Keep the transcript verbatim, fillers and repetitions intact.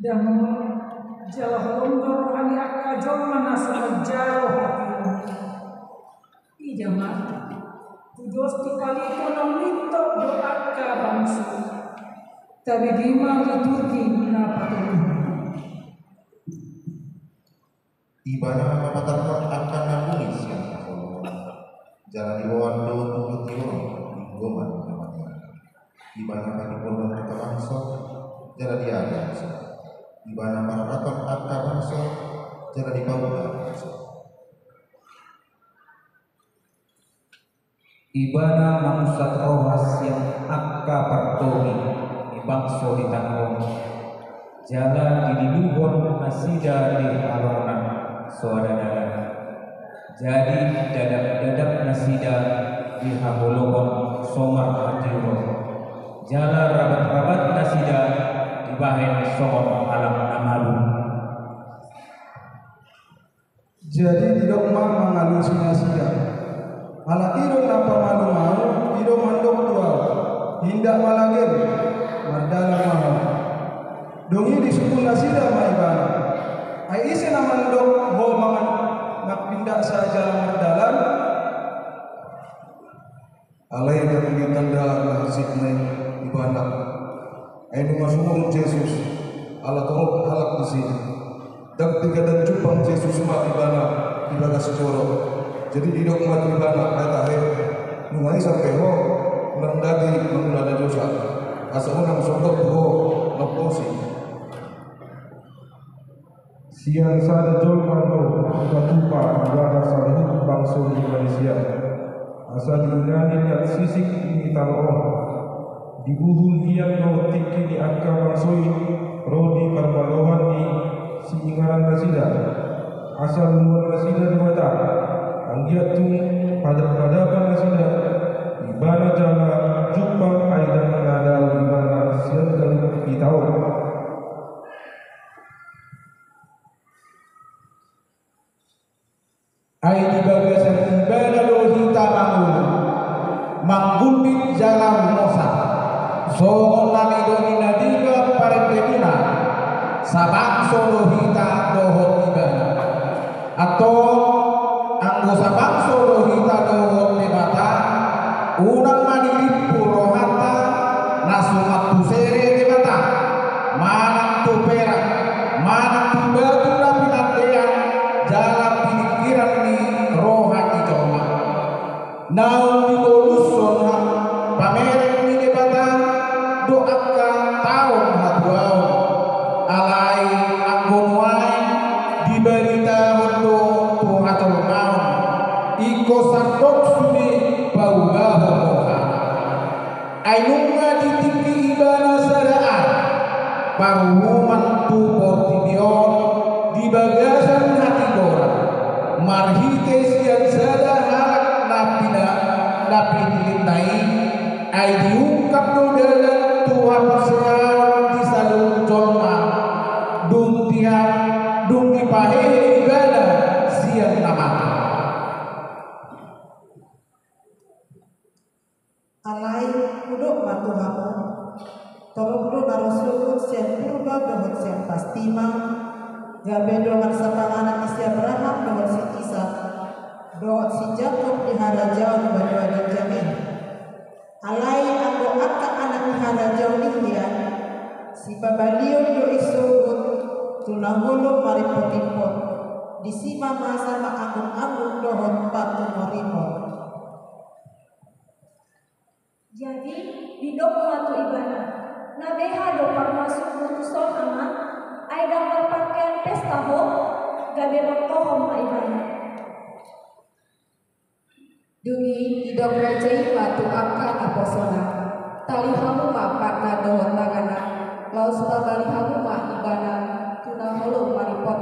Dang jala holong do roha ni angka jolma na so manjalo hatiha. Ida ma, tudos tu palito naung mintor do angka bangso. Tabege ma liturgi na patoluhon. Ibana ma patarmot angka na buni sian haholomon, jala diboan do tu hatiha on inggoman na matua. Ibana patupaon angka bangso, jala diaga bangso. Ibana pararaton angka bangso, jala dipaula bangso. Ibana mamusat roha sian angka partogi ni bangso di tano on, jala didiluhon nasida di halongan so ada dalan. Jadi dadapdadap nasida di haholomon so marhatiuron, jala rabatrabat nasida dibahen songon halak na malu. Jadi didok ma mangalusi nasida: Ala i do na pamalum ahu, i do mandok tu ahu: Hindak ma lagem, mardalan ma ho. Dung i disungkun nasida ma ibana: Ai ise na mandok ho mangan manghindarsa jala mardalan? Alai dang ditanda na hansit na i ibana. Ai nunga sumurut Jesus, ala torop halak disi. Dang digadan jumpang Jesus ma ibana di bagas joro. Jadi didok ma tu ibana: Ai tahe, nunga i sampe ho, unang dadi mangula na dosa, asa unang sondok tu ho na umposi. Sian sada jolma do dipatupa ibana saluhut bangso ni Malaysia, asa diungani liat sisik ni tano on. Dibuhul hian do tingki ni angka bangso i ro di parmalohan ni siinganan nasida, asa lumoan nasida Debata. Anggiat tung padapadapan nasida ibana jala jumpang ai dang na dao ibana sian ganup hita on. Ai di bagasan ibana do hita mangolu, manggulmit jala humosa. Songon na nidok ni na deba parendemuna, sabangso do hita dohot ibana. Antong, anggo sabangso do hita dohot Debata, unang ma dirimpu rohanta na so marpusere Debata, manang tu perak, manang tu batu na pinandean jala piningkiran ni roha ni jolma. Naung dibolushon pamereng ni Debata do angka taon hatuaon. Alai anggo nuaeng dibaritahon do tu hajolmaon, ingkon sandok sude paubahon rohana. Ai nunga ditingki ibana sada ari paruhuman tu portibi on di bagasan hatigoran, marhite sian sada halak na pina-, na pinillitna i, ai diungkap do dalan tu haporseaon di saluhut jolma, dung tiap, dung dipahehe ibana sian na mate. Alai, hudok ma tu hamu, torop do na ro sogot sian Purba dohot sian Pastima, gabe dongan sapanganan ni si Abraham dohot si Isak, dohot si Jakob di harajaon banua ginjang i. Alai anggo angka anak ni harajaon i hian, sipabalion do i sogot tu na holom maripotimpot, disi ma masa maanggunanggun dohot patumorimot. Jadi, didok ma tu ibana: Na beha do parmasukmu tuson, Ama? Ai dang marpahean pesta ho? Gabe mantohom ma ibana. Dung i didok raja i ma tu angka naposona: Tali hamu ma patna dohot tanganna, laos pabali hamu ma ibana tu na holom maripot.